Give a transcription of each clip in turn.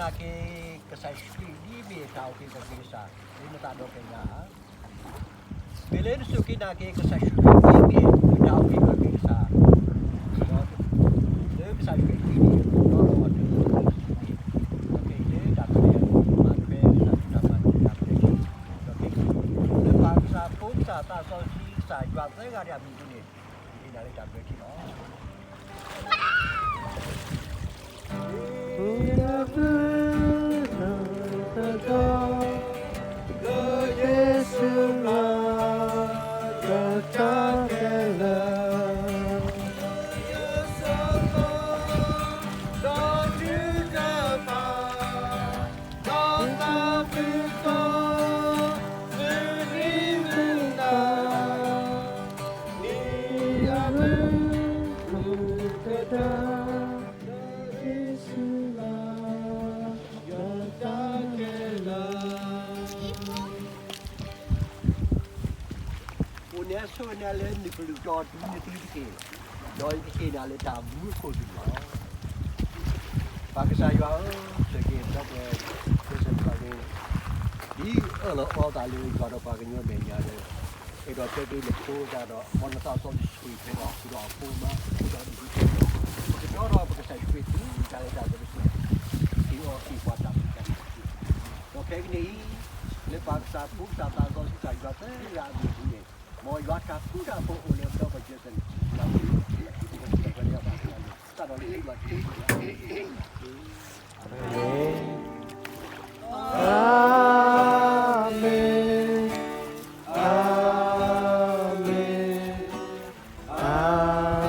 က့ၤကစၢ်ယ့ၣ်ၡူးခရံာ်ဒ်မ့ၢ်တၢ်အုၣ်က့ၤခီၣ်က့ၤကစၢ် လၢနသးဒီဖျၢၣ်ညါဧါ. မ့ၢ်လၢနစူၢ်က့ၤနာ်က့ၤကစၢ်ယ့ၣ်ၡူးခရံာ်ဒ်မ့ၢ်တၢ်အုၣ်က့ၤခီၣ်က့ၤကစၢ် ဒီးလၢကစၢ်ယ့ၣ်ၡူးခရံာ်ဒ်မ့ၢ် ဒီးလီၤအီၤတၢ်လၢနစူၢ်က့ၤ ဒီးခဲအံၤလၢတၢ်ဖဲ မၤထွဲကစၢ်ယွၤတၢ်မၤတၢ်ဖဲ ဒီးခဲအံၤ လၢပၢ်ကစၢ် ဖိကစၢ် သးစီဆှံကစၢ်ယွၤသၢဂၤတဂၤအမံၤအပူၤန့ၣ် ယဟ့ၣ်နၤလၢတၢ်ဘျၢထံလီၤ. အိၣ်န့ၣ်အဆိန့ၣ်လၢနကလုၢ်တီၤဒ်နကလုၢ်တက့ၢ်, ဒီးယကဟ့ၣ်နၤလၢတၢ်မူအခိၣ်သလုးလီၤ. ပၢ်ကစၢ်ယွၤဧၢ, စၢက့ၤဒီပုၢ်ဝဲၢ် ကစၢ်ယွၤန့ၣ် ဒ်အၢၣ်လီၤအီလီၤသးလၢယွၤဒီးပှၤကညီမဲာ်ညါလၢ အဲၣ်ဒိးတဲဒၣ်နဖိသတးဒီး မ်နသးစီဆှံဆှံဖဲဒီးဃုာ်ဒီးအဖိမါ ဃုာ်ဒီးဒ် ပကတီဒီးပကစၢ်ယ့ၣ်ၡူးခရံာ် တၢ်လၢတၢ်သဘျ့ ဟ့ၣ်အီၤဟ့ၣ်ပှၤတၢ်သဘျ့တၢ်သဘျ့, ဒီးခဲကနံၣ်အံၤ လၢပၢ်ကစၢ် ဖိကစၢ် သးစီဆှံကစၢ်ယွၤသၢဂၤအမံၤအပူၤန့ၣ် မ်ယွၤတၢ်ဃူတၢ်ဖိးအိၣ်လၢပဒီပုၢ်ဝဲၢ် Jason စးထီၣ်လၢ အမ့ၢ် အၤမ့ၣ် အၤမ့ၣ်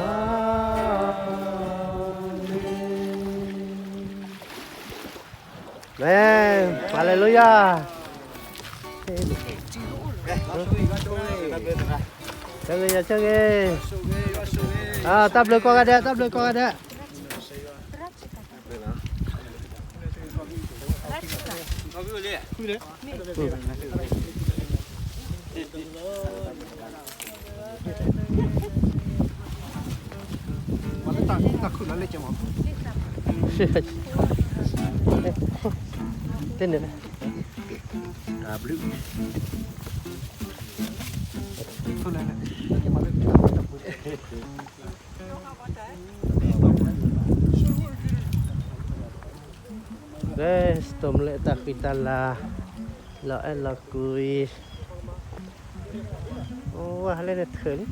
အၤမ့ၣ် မ့ၢ် ဟါလ့လူယၤ, ဆၢဂ့ၤယၤဆၢဂ့ၤ, တၢ်ဘျုးကိးဂၤဒဲး တၢ်ဘျုးကိးဂၤဒဲး. တဲန့ၣ်, တၢ်ဘျုး လၢ စတိၢ်မလဲၣ် တၢ်ဃံတၢ်လၤ လီၤအဲၣ်လီၤကွံ, အိၣ်ဝဲဟဲလၢနထၢၣ်လံ,